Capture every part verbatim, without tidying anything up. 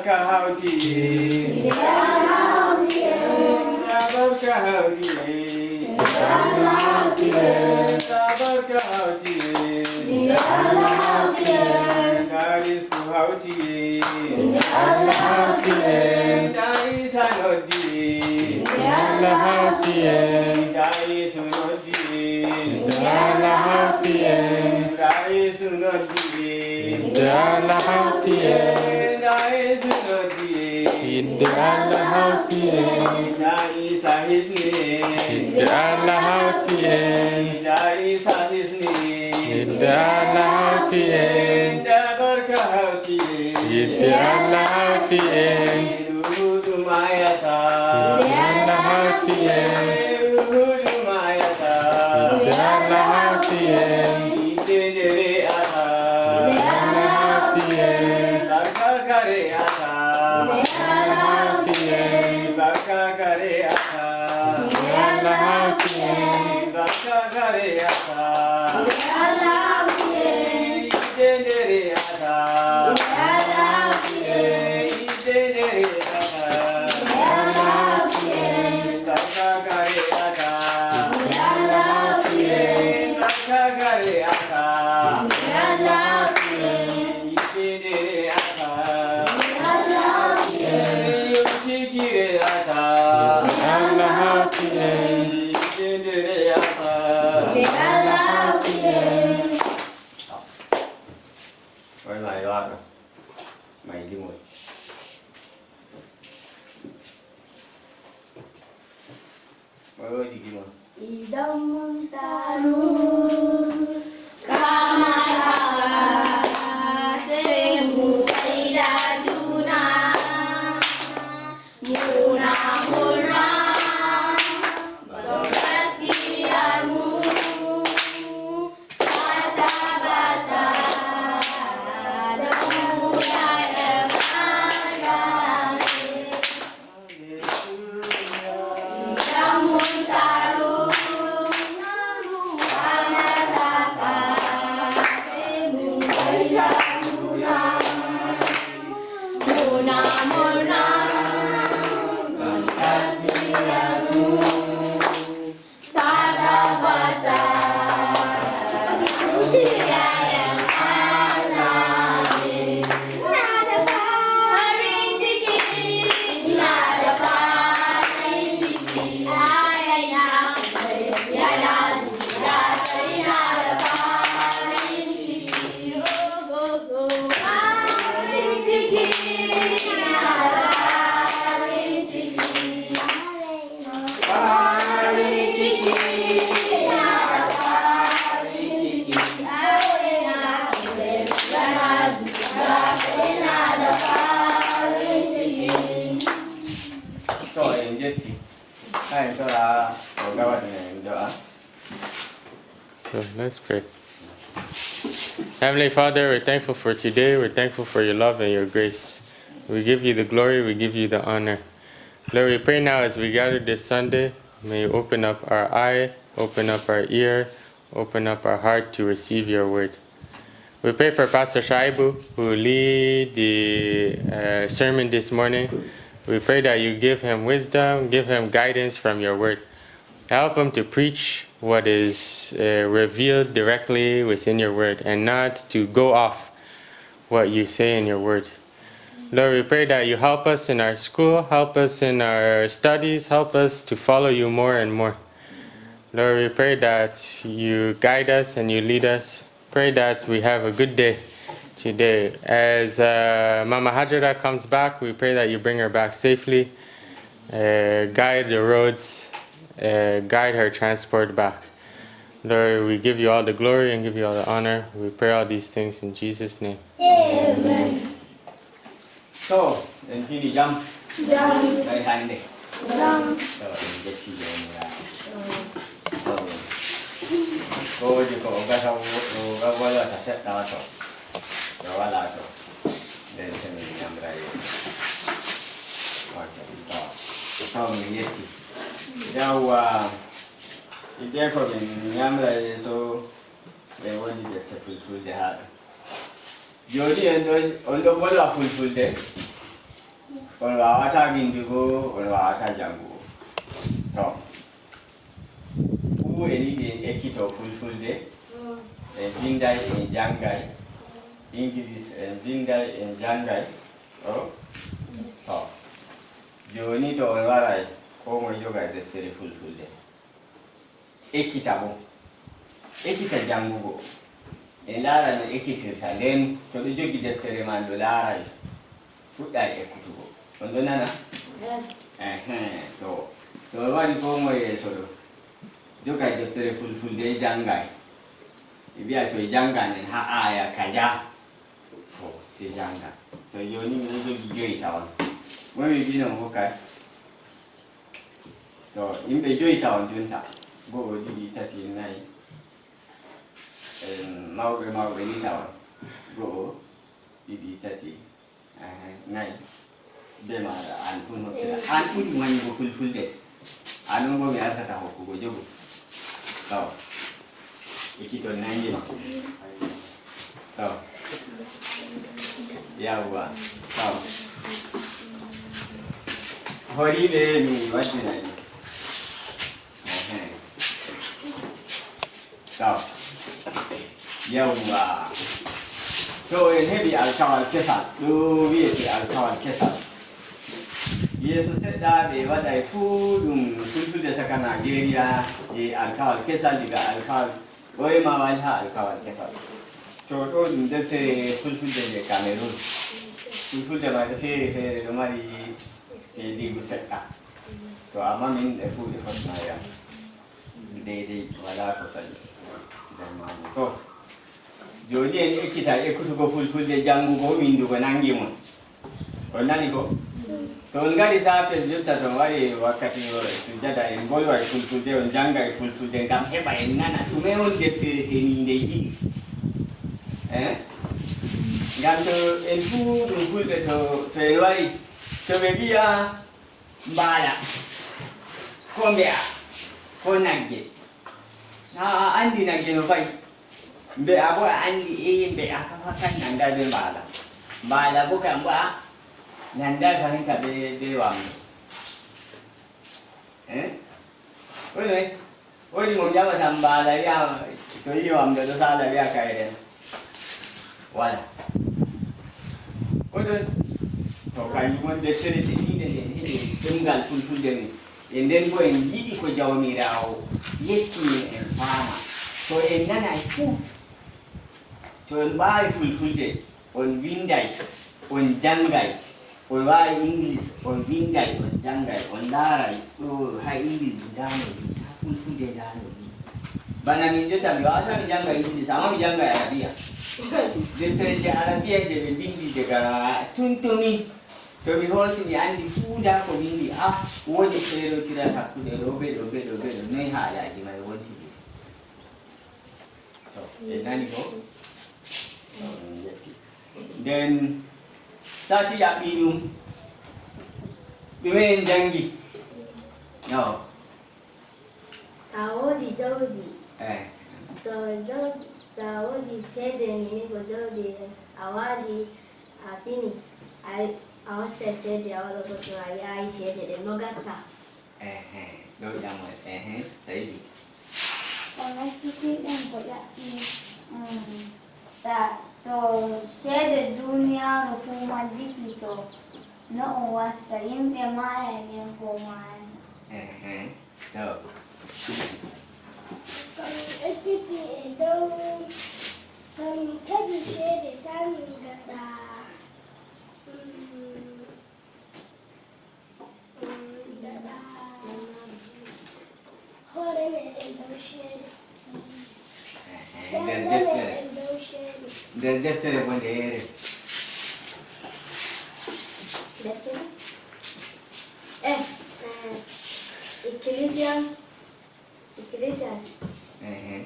Ka hawti. Nde Allah hawti en. Tabarka hawti en. Nde Allah hawti en. Tabarka hawti en. Nde Allah hawti en. Nda risku hawti en. Nde Allah hawti en. Nda Isa noddi en. Nde Allah hawti en. Nda Yeesu noddi en. Nde Allah hawti en. Nda Yeesu noddi en. Nde Allah hawti en. Nda Yeesu noddi en. Nde Allah hawti en. Nda Isa hisni en. Nde Allah hawti en. Nda Isa hisni en. Nde Allah hawti en. Nda barka hawti en. Nde Allah hawti en. Ruuhu ɗum ayata. Nde Allah hawti en. Ruuhu ɗum ayata. Nde Allah hawti en. Yiɗde nde re'ata. Nde Allah hawti en. Barka ka re'ata. Nde Allah hawti en. Barka ka re'ata. Nde Allah hawti en. Barka ka re'ata. Nde Allah hawti en. Yiɗde nde re'ata. Nde Allah hawti en. Yiɗde nde re'ata. Nde Allah hawti en. Barka ka re'ata. Nde Allah hawti en. Barka ka re'ata. Nde Allah hawti en. Yiɗde nde re'ata. Nde Allah hawti en. Yonkiki re'ata. Nde Allah hawti en. Yiɗde nde re'ata. Nde Allah hawti en. Oy may waɗo may limol. Oy woodi limol. Idan mun taru kamar haka sai mu gaida juna. Muna murna don gaskiyar mu ta tabbata don mu ƴaƴan Allah ne. To, en njetti. Haa en tora o gawa ɗum en do'a. So, let's pray. Heavenly Father, we're thankful for today. We're thankful for your love and your grace. We give you the glory, we give you the honor. Lord, we pray now as we gather this Sunday, may you open up our eye, open up our ear, open up our heart to receive your word. We pray for Pastor Shaibu, who lead the, uh, sermon this morning. We pray that you give him wisdom, give him guidance from your word. Help him to preach what is, uh, revealed directly within your word and not to go off what you say in your word. Lord, we pray that you help us in our school, help us in our studies, help us to follow you more and more. Lord, we pray that you guide us and you lead us. Pray that we have a good day today. As, uh, Mama Hajara comes back, we pray that you bring her back safely. Uh, guide the roads, uh, guide her transport back. Lord, we give you all the glory and give you all the honor. We pray all these things in Jesus' name. Amen. To, en fini jam? Jam. Ɓay hannde? Jam. To, en jetti Joomiraaɗo. To, ko woodi ko o gasa wo-, o ga-, wallata seɗɗa to. To walaa to. Nden se min ñamra yeeso. Ok, to. To, min yetti. Yawwa, hidde ko min ñamra yeeso, ɓe woodi defte fulfulde haa ɗo. Jooni en ɗo, on ɗo wolwa fulfulde? On waawataa winndugo, on waawataa janngugo. To, fuu en yiɗi en ekkito fulfulde, en vinnday, en janngay. Ingilis en vinnday, en janngay. To, to. Jooni to on waray, koo moy joga deftere fulfulde. Ekkita boo. Ekkita janngugo. En laara no ekkitirta. Nden to ɗo jogi deftere man ɗo laaray, fuɗɗay ekkutugo. On ɗo nana? Ehe, to. To on wari koo moye yeeso ɗo. Jogay deftere fulfulde janngay. Ɓe mbi'a to e jannga nden haa aaya kaja. To, sey jannga. To jooni mi ɗo jogi joyi tawon. Moy mi bino mo hokkay? To, yimɓe joyi tawon jonta. Go'o, ɗiɗi, tati, nayi. En mawɓe mawɓe ni tawon. Go'o, ɗiɗi, tati, ehe, nayi. Be maaɗa, an tun hokkira. An ɓuri wanyugo fulfulde. An on bo mi arsata hokkugo jogo. To, ekkiton nangi ma. To. Yawwa. To. Horiiɓe mi waddinay. Ehe. To. Yawwa. To en heɓi alkawal kesal. Ɗo wi'ete alkawal kesal. Yeeso seɗɗa ɓe waɗay fuu ɗum fulfulde caka Naajeeriya e alkawal kesal diga alkawal ɓoyma wari haa alkawal kesal. To ɗo ɗum deftere fulfulde nde Cameroun. Fulfulde may ɗo feere feere, ɗo mari seediigu seɗɗa. To amma min ɗe fuu ɗe fotnay am. Deydey, walaa ko saɗi nder maajum. To, jooni en ekkitan ekkutugo fulfulde, janngugo, winndugo nanngi mon. On nani ko? To on ngari saafel jotta, to on wari wakkati sujjada, en mbolway fulfulde, on janngay fulfulde ngam heɓa en nana ɗume on deftere seniinde yiɗi. Eh? Ngam to en fuu ɗum fulɓe, to, to en wari, to ɓe mbi'a mbaala, ko mbe'a, ko nagge. A, a anndi nagge no va'i. Mbe'a bo a anndi, e, mbe'a ka, ka, kan nannday be mbaala. Mbaala bo kam bo a nannday fahinta be, be wamnde. Eh? Ko noy? Woodi mo ƴamata mbaala, wi'a, to yi'i wamnde ɗo saala, wi'a kayre. Wala. Ko ɗon? To kanjum woni deftere seniinde nde en heɓi ɗemngal fulfulde men. E nden bo en yiɗi ko Jawmiraawo yecci min en faama. To en nanay fuu, to en mbaawi fulfulde, on winnday, on janngay, on waawi Ingilis, on winnday, on janngay, on laaray ɗo haa Ingilis ndaa no wi'i, haa fulfulde ndaa no wi'i. Bana min jotta mi waawataa mi jannga Ingilis, ammaa mi janngay Arabiya. Deftereeji Arabiya je ɓe mbinndi daga tuntuni, to mi hoosi mi anndi fuu ndaa ko winndi, ah, woodi feerootiral hakkunde ɗo be ɗo be ɗo be ɗo, noy haalaaji may wontiri. To, en nani ko? To, en njetti. Nden, sati yaɓɓi ɗum. Ɗume en janngi? Yo. To a woodi jawdi. Eh. To jawdi, to a woodi ceede, ni ko jawdi a waali, a fini, a, a hoccay ceede, a waɗa goɗɗum, a wi'a, "Ay, ceede ɗe no gatta." Ehe, ɗo ƴamoy. Ehe, Saidu. Ko nakkitiiɗen ko ƴaɓɓi, mm, ta-, to ceede duniyaaru fuu majjiti, to no on watta? Yimɓe maayay nden koo maayata? Ehe, to. Ko min ekkiti e dow, to min keɓi ceede tan min ngaɗa, mm, Hoore meɗen dow ceede. Ehe, nder deftere. Meɗen dow ceede. Nder deftere bo nde ere? Deftere? Eh, eh, Ecclesiastes. Ecclesiastes. Ehe.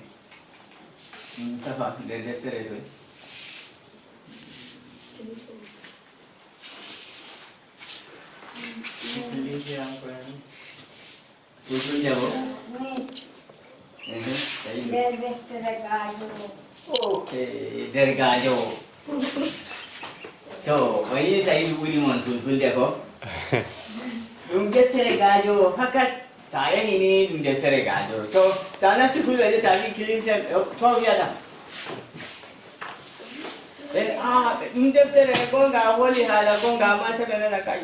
Mm, Tafa, nder deftere toy? Ecclesiastes. Fulfulde ko? Ehe, Saidu. Nder deftere Gaajo. Ok, nder Gaajo. To, o yi Saidu ɓuri mon fulfulde ko? Ɗum deftere gaajo fakat, ta yahi ni ɗum deftere gaajo. To, ta nasti fulɓe de ta wi kilise, to wiyata. En a ɗum deftere gonga holi haala gonga ma sebe nana kai.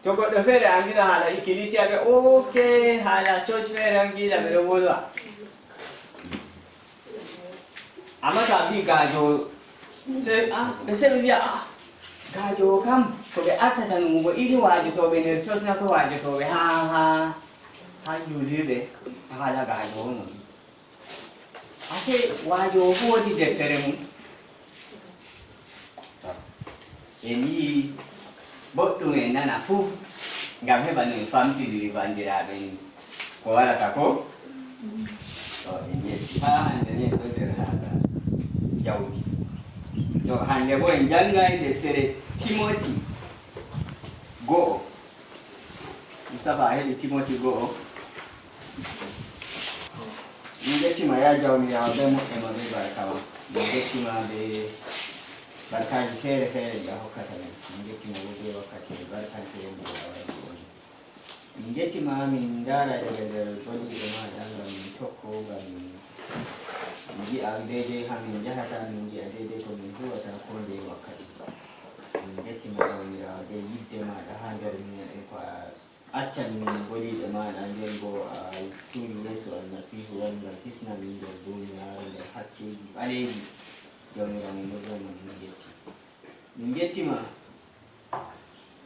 To goɗɗo feere anndino haala ikilisiya ɓe oke haala coci feere on giila ɓe ɗo wolwa. Amma to a mbi gaajo sey a ɓe sey ɓe mbiya a gaajo kam ko ɓe artata numugo iri waajotooɓe nder coci na ko waajotooɓe ha ha ha juulirɓe haala gaajo on on. Ase waajo o fof woodi deftere mum. En yii boɗɗum en nana fuu ngam heɓa no en famtindiri banndiraaɓe en ko warata ko. To en yetti haa hannde ni en ɗo nder haala jawdi. To hannde bo en janngay deftere Timoti go'o. Mustapha a heɓi Timoti go'o. Min gettima ya Jawmiraawo be moƴƴe ma be barka ma. Min gettima be barkaaji feere feere ɗi a hokkata min. Min gettima bo be wakkati barkante ndi a waɗi on. Min gettima min ndaara daga nder boliɗe maɗa ngam min tokko ngam min ngi'a deydey ha min njahata min ngi'a deydey ko min huwata ko ndey wakkati. Min gettima Jawmiraawo be yidde maɗa ha nder min e ko a Accan min boliiɗe maaɗa, nden boo a tuuri Yeesu Almasiihu on ngam hisna min nder duuniyaaru nder hakkeeji ɓaleeji. Jawmiraawo min ɗon ma min njetti. Min njetti ma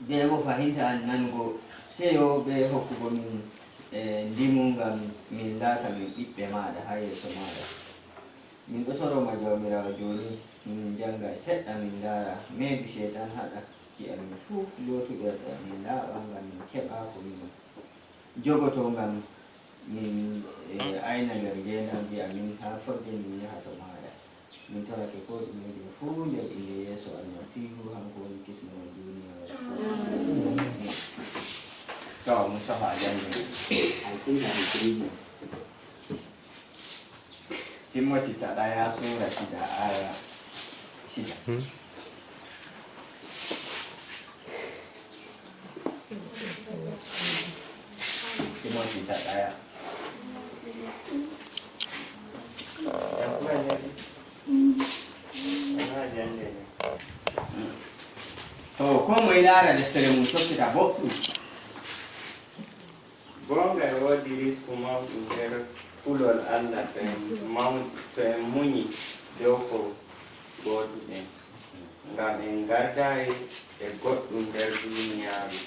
bee boo fahinta an nanugo seyo bee hokkugo min e ndimu ngam min laata min ɓiɓɓe maaɗa haa yeeso maaɗa. Min ɗo toro ma Jawmiraawo jooni min njanngay seɗɗa min ndaara neebi Ceyɗan haɗa. Ki amin fuu lootu ɓerɗe amin laaɓa ngam min keɓa ko min jogoto ngam min e, ayna nder ngeendamji amin haa fodde min yaha to maaɗa. Min torake koo ɗumeeje fuu nder innde Yeesu Almasiihu, hanko woni kisnoowo duuniyaaru. To Mustapha a janngina. Timoti ta ɗaya sura shida aya shida. Timoti ta ɗaya. To ko moy laara deftere mum tokkita boɗɗum. Goonga e woodi risku mawɗum nder kulol Allah to en mawn- to en munyii dow ko ngooduɗen, ngam en ngardaay e goɗɗum nder duuniyaaru,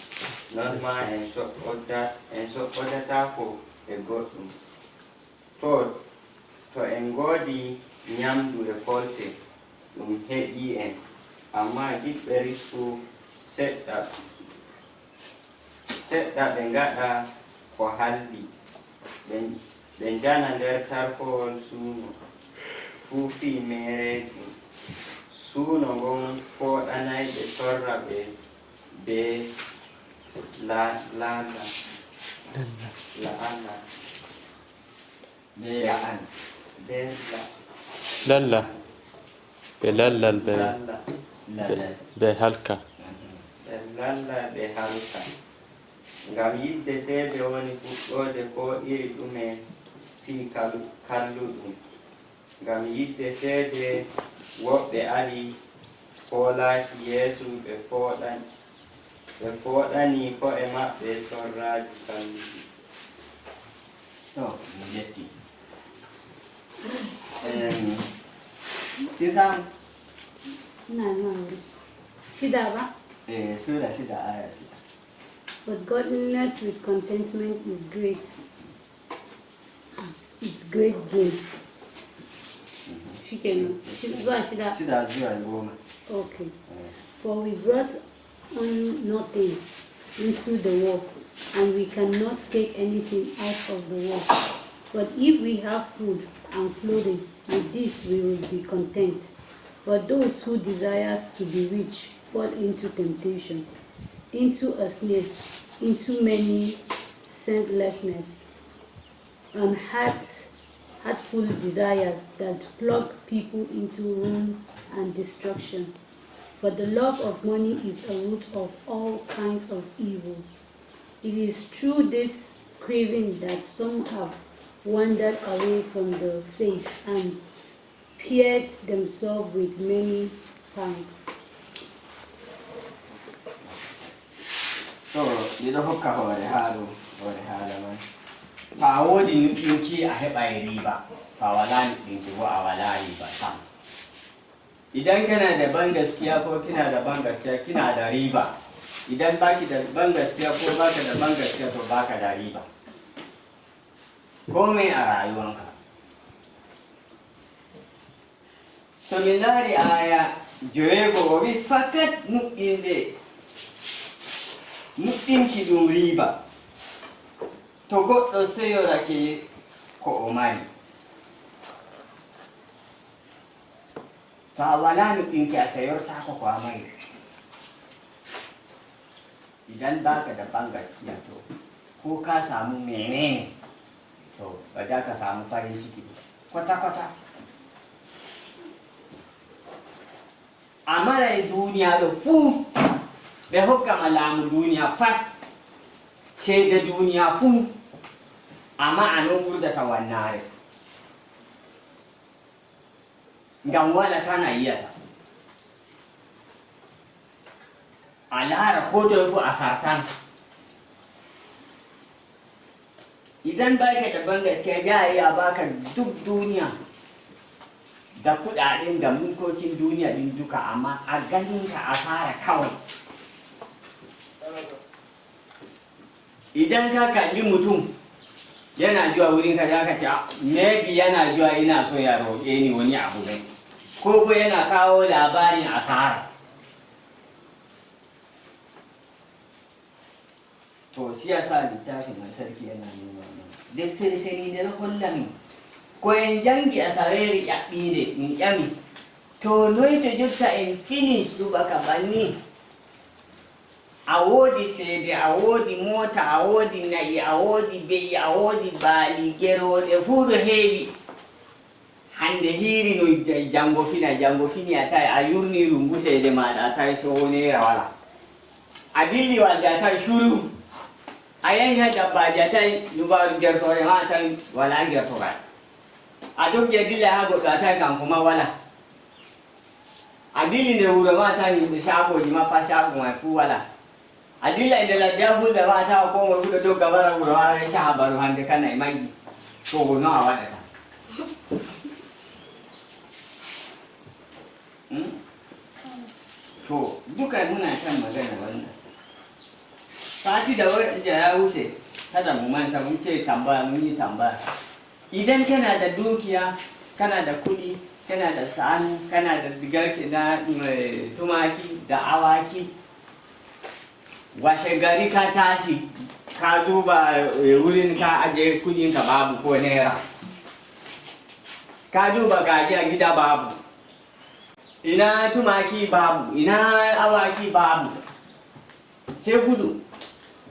non maa en soɓoda- en soɓodataako e goɗɗum. To To en ngoodi nyaamdu e kolte, ɗum heƴii en, ammaa giɗɓe risku seɗɗa, seɗɗa ɓe ngaɗa ko halli, ɓe, ɓe njana nder tarkowol suuno fuu fii meereeji. Suuno ngon fooɗanaay ɓe torra ɓe bee la, laala, laala. Be la'an. Be la. Lalla. Be lallal be, lalla. Be, be halka. Be lalla be halka. Ngam yidde ceede woni fuɗɗoode koo iri ɗume fii kal- kalluɗum. Ngam yidde ceede woɓɓe ari hoolaaki Yeesu ɓe fooɗan- ɓe fooɗani ko'e maɓɓe torraaji kalluɗi. To, mi yetti. Em, Isan. Naam, naam. Sida ba? Eh, sura sida aya sida. But godliness with contentment is great. It's great gain. Shikenan. Shi- zuwa shida. Shida zuwa goma. Okay. Eh. For we brought on nothing into the world, and we cannot take anything out of the world. But if we have food and clothing, with this we will be content. But those who desire to be rich fall into temptation, into a snare, into many senselessness, and heart, hurtful desires that plunge people into ruin and destruction. For the love of money is a root of all kinds of evils. It is through this craving that some have wandered away from the faith and pierced themselves with many pangs. To, miɗo hokka hoore haa ɗo, hoore haala man. To a woodi nuɗɗinki, a heɓay riba. To a walaa nuɗɗinki boo, a walaa riba sam. Idan kana da ban gaskiya ko kina da ban gaskiya, kina da riba. Idan baki da ban gaskiya ko baka da ban gaskiya, to baka da riba. Komai a rayuwanka. To mi laari aya joweego, o wi fakat nuɗɗinde, nuɗɗinki ɗum riba. To goɗɗo seyorake ko o mari. To a walaa nuɗɗinki, a seyortaako ko a mari. Idan baka da ban gaskiya, to ko ka samu menene, to ba za ka samu farin ciki ba kwata-kwata. A maray duniya ɗo fuu, ɓe hokka ma laamu duniya pat, ceede duniya fuu, amma a non ɓurdata wannaare. Ngam wala tan a yi'ata. A laara ko toye fuu a sartan. Idan baka da ban gaskiya, za a iya baka duk duniya da kuɗaɗen da mulkokin duniya ɗin duka, amma a ganinka asara kawai. Idan ka kalli mutum yana zuwa wurinka, za ka ce, "Ah, maybe yana zuwa ina so ya roƙe ni wani abu ne, ko ko yana kawo labarin asara." To, shi ya sa littafi mai sarki yana nuna mana. Deftere seniinde ɗo holla min. Ko en janngi asaweere ƴaɓɓiinde, min ƴami, to, noy to jotta en fini subaka banni? A woodi ceede, a woodi moota, a woodi na'i, a woodi be'i, a woodi baali, gerooɗe fuu ɗo heewi. Hannde hiiri no, janngo fina, janngo fini a tawi a yurni rungu ceede maaɗa, a tawi sooneera wala. A dilli walde a tawi curu. A yahi haa dabbaaji a tawi nubaaru gertoore ma a tawi wala gertogal. A doggi a dilla haa goɗɗo a tawi kanko ma wala. A dilli nder wuro ma a tawi yimɓe caagooji ma pat caago ma fuu wala. A dilla e nder ladde haa fulɓe ma a tawa koo moy fuu ɗo dogga wara wuro ma ɗo yecca habaru hannde ka na'i majji. To no a waɗata? Hmm? To duka muna kan magana wannan. Sati da ya wuce kada mu manta mun ce tambaya, mun yi tambaya. Idan kana da dukiya, kana da kuɗi, kana da shanu, kana da garke na, eh, tumaki da awaki, washe gari ka tashi, ka duba, eh, wurin ka aje kuɗinka babu ko naira. Ka duba gaji a gida babu. Ina tumaki babu, ina awaki babu. Sai gudu.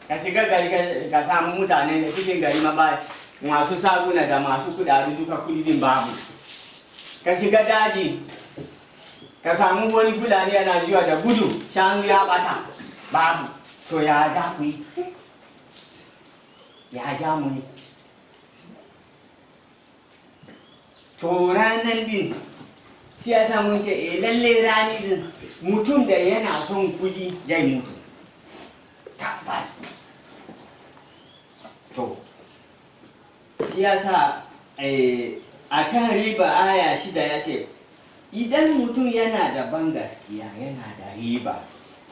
Ka shiga gari ka, ka samu mutane da cikin gari ma ba, masu shaguna da masu kuɗaɗe duka kuɗi din babu. Ka shiga daji, ka samu wani Fulani yana zuwa da gudu, shanu ya ɓata, babu. To ya za ku yi? Ya za mu yi? To ranan din, shi ya sa mun ce, eh, lalle rani din, mutum da yana son kuɗi zai mutu. Tabbas. To, shi ya sa, eh, a kan riba aya shida ya ce, idan mutum yana da ban gaskiya, yana da riba.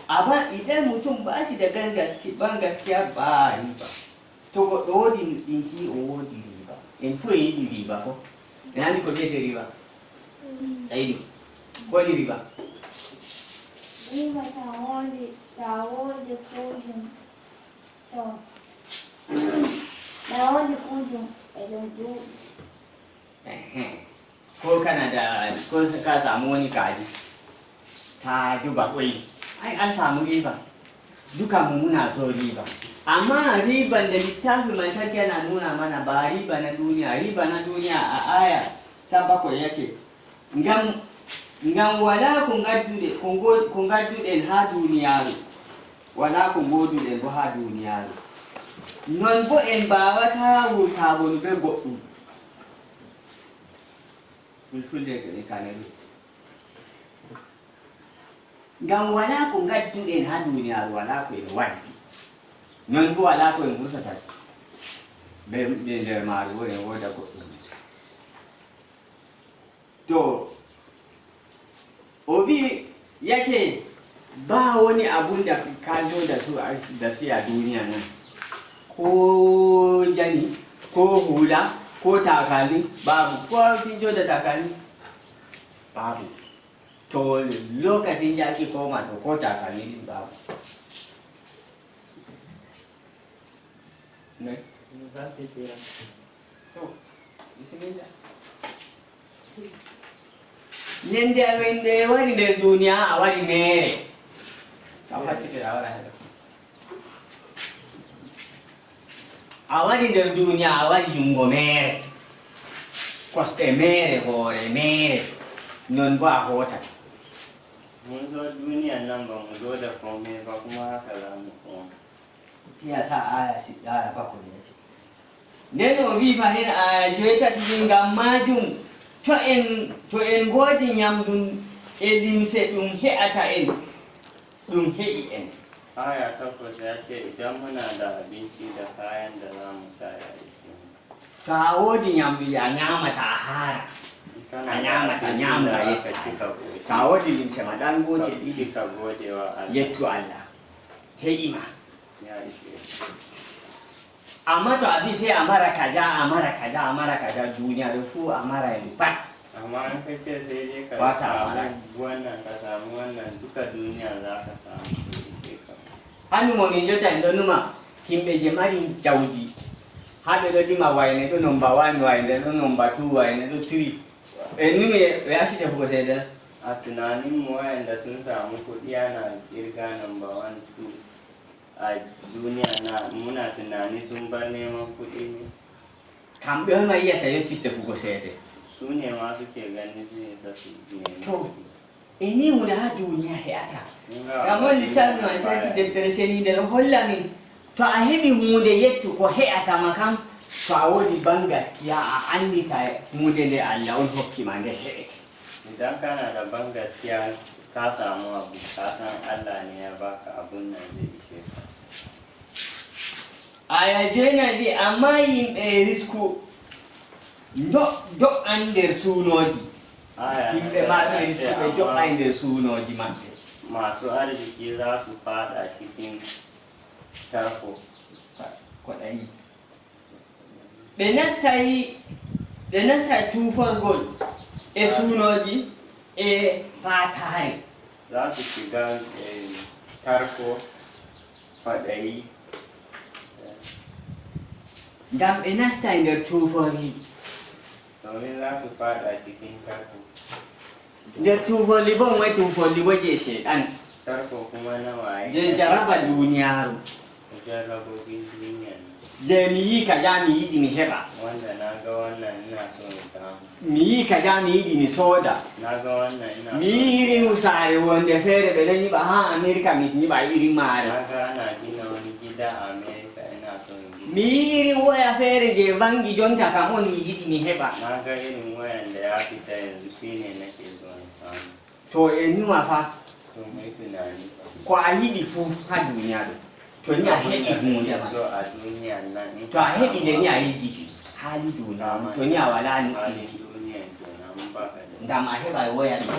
Amma idan mutum ba shi da gan gaski-, ban gaskiya, ba riba. To goɗɗo woodi nuɗɗinki, o woodi riba. En fuu en yiɗi riba ko? En anndi ko vi'etee riba? A yiɗi? Ko woni riba? Riba ta woodi, ta woodi kuujum. To, ta woodi kuujum e ɗum ɗuuɗi. Ehe. Ko kana da, ko ka samu wani kaji, ka zuba kwai, ai an samu riba. Duka mu muna so riba. Amma riban da littafi mai sarki yana nuna mana ba riba na duniya. Riba na duniya a aya ta bakwai ya ce, ngam Ngam walaa ko ngadduɗe-, ko ngo-, ko ngadduɗen haa duuniyaaru, walaa ko ngooduɗen boo haa duuniyaaru. Non boo en mbaawataa wurtaago no bee goɗɗum. Fulfulde e Kanuri. Ngam walaa ko ngadduɗen haa duuniyaaru, walaa ko en waddi. Non boo walaa ko en wurtata bee, bee nder maaru, boo en wooda goɗɗum. To o wi'i, "Yace, ba wani abun da ka zo da su a, da shi a duniya nan. Ko jani, ko hula, ko takalmi, babu. Ko kin zo da takalmi? Babu." To lokacin da ake koma, to ko takalmi din babu. Ne? University ya. To, bismillah. Nyande amin nde wari nder duniya, a wari meere. Ka faccitira wara hela. A wari nder duniya, a wari jungo meere. Kosɗe meere, hoore meere. Non bo a hootata. Mun zo duniya nan ba mu zo da komai ba, kuma haka za mu koma. Fiya sa aya si-, aya bakko ne yace. Nden o wi'i fahin aya joweetati ɗin, ngam maajum to en, to en ngoodi nyamdu e limse ɗum he'ata en, ɗum he'i en. Aya takwas ya ce, "Idan muna da abinci da kayan da za mu sa, ya ishe mu." To a woodi nyamdu je a nyaamata a haara, a nyaamata, a nyaamra, yettu Allah. To a woodi limse ma ɗan gootel ɗiɗi, yettu Allah. He'i ma. Amma to a bi sey a mara kaja, a mara kaja, a mara kaja, duniya ɗo fuu a mara en pat. Amma in ka ce sai dai ka samu wannan, ka samu wannan, duka duniya za ka samu, sai dai ka. Hannu mo min jota en ɗo numa himɓe je mari jawdi. Haa ɓe ɗo lima wayne ɗo nomba wan, wayne ɗo nomba tu, wayne ɗo tiri. En numi ɓe acci tefugo ceede. A tunanin mu wayanda sun samu kuɗi ana kirga number one, two. A duniya na muna tunani sun bar neman kuɗi ne? Kamɓe on ma yi'ata yotti tefugo ceede. Su ne ma suke ganin su ne za su nemi kuɗi. E ni huunde haa duniya he'ata. Ngam on littaafi man sarki deftere seniinde ɗo holla min, to a heɓi huunde yettu ko he'ata ma kan, to a woodi ban gaskiya a anndita huunde nde Allah on hokki ma nde he'ete. Idan kana da ban gaskiya ka samu abu, ka san Allah ne ya baka abun nan zai ishe ka. Aya jeenayi, amma yimɓe risku do-, do'an nder suunooji. Yimɓe maɓɓe risku ɓe do'ay nder suunooji maɓɓe. Masu arziki za su faɗa cikin tarko. Kwaɗayi. Ɓe nastay, ɓe nastay tuuforgol e suunooji e faataare. Za su shiga, eh, tarko, kwaɗayi. Ngam ɓe nastay nder tuuforli. Domin za su faɗa cikin tarko. Nder tuuforli bo, moy tuuforli bo je Sheyɗan? Tarko kuma na waye? Je jaraba duniyaaru. Jarrabobin duniya ne. Je mi yi kaza mi yiɗi mi heɓa. Wanda na ga wannan ina so in samu. Mi yi kaza mi yiɗi mi sooda. Na ga wannan ina so in sooda. Mi yi irin saare wonde feere ɓe ɗon nyiɓa haa Amerika, mi nyiɓa irin maare. Na ga ana gina wani gida a Amerika, ina so in gina. Mi yi irin woya feere je vangi jonta kam on mi yiɗi mi heɓa. Na ga irin wayan da ya fita yanzu, shine nake so in samu. To en numa fa, ko a yiɗi fuu haa duniya ɗo, to ni a heɓi huunde ma, to a heɓi nde ni a yejjiti, haali duniya on, to ni a walaa nuɗɗini. Ngam a heɓa woya ɗo,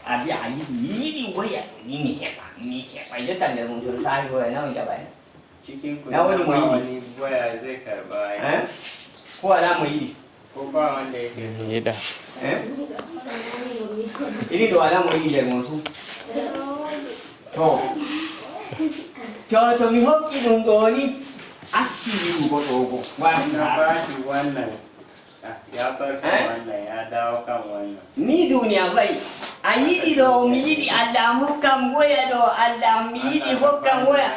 a wi'a a yiɗi, mi yiɗi woya ɗo ni mi heɓa, mi heɓa. Jotta nder mum to saahi woya na o jaɓay na. Na woni mo yiɗi? Waya zai karɓa ai. Eh? Ko walaa mo yiɗi? Ko ba wanda yake so. Mi yiɗa. Eh? Irin ɗo walaa mo yiɗi nder mon fuu. To. To, to mi hokki ɗum ɗo ni, acci yiɗugo ɗo go. Wara na bashi wannan. Ah, ya bar kan wannan, ya dawo kan wannan. Ni duniya bai. A yiɗi ɗo, mi yiɗi Allah am hokkam woya ɗo, Allah am mi yiɗi hokkam woya.